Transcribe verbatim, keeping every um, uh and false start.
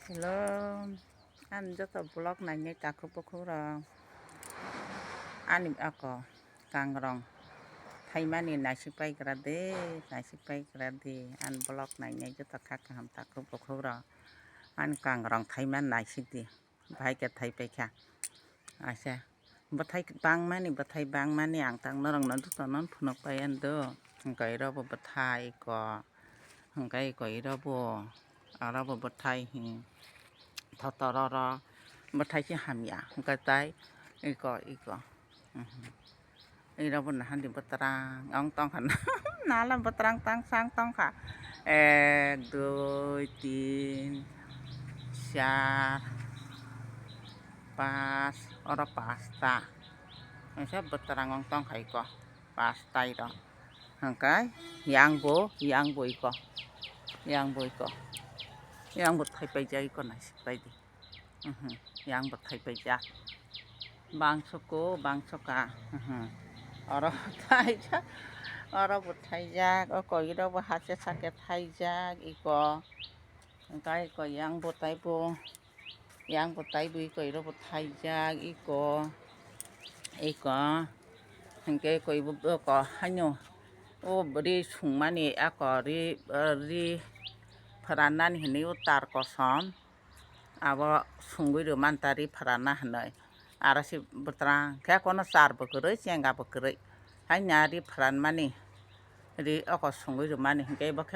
Hello, ani joto vlog nainai takhuk bukhuk rok, ani ako kangrong thaimani naisik pai gra di, naisik pai gra di, ani vlog nainai joto kha kaham takhuk bukhuk rok, ani kangrong thaimani naisik di, bahai khe thai pai kha, asa. Bwthai bangmani, bwthai bangmani ang tak norokno dotono phunuk pai ani do. Hwnkhe oro bo bwthai ko, hwnkhe ko oro bo, oro bo bwthai hi, thotor oro bwthai se hamya, hwnkhe tai iko, iko. Mhm. Oro bo nahandi bwtrang, ang tongkha nala bwtrang tang sang tongkha. Ek, dui, tin, char, pas, oro pasta. Kaisa bwtrang wng tongkha iko, pasta iro. Hwnkhe yang bo, yang bo iko, yang bo iko, yang bo thai paijak iko, naisik pai di. Mhm, yang bo thai paijak. Bangso ko, bangso ka. Mhm. Oro bo thaijak, oro bo thaijak, o koi iro bo hachal saka thaijak iko. Hwnkhe iko yang bo taibo, yang bo taibo iko, iro bo thaijak iko, iko. Hwnkhe iko ibo ko haino o ri sungmani ako ri, ri phrannani hinwi o tar kosom abo sungwi rwmani ta ri phranna hinwi. Aro se bwtrang khe kono char bo kwrwi, chenga bo kwrwi. Haino ri phranmani ri oko sungwi rwmani hwnkhe bo khe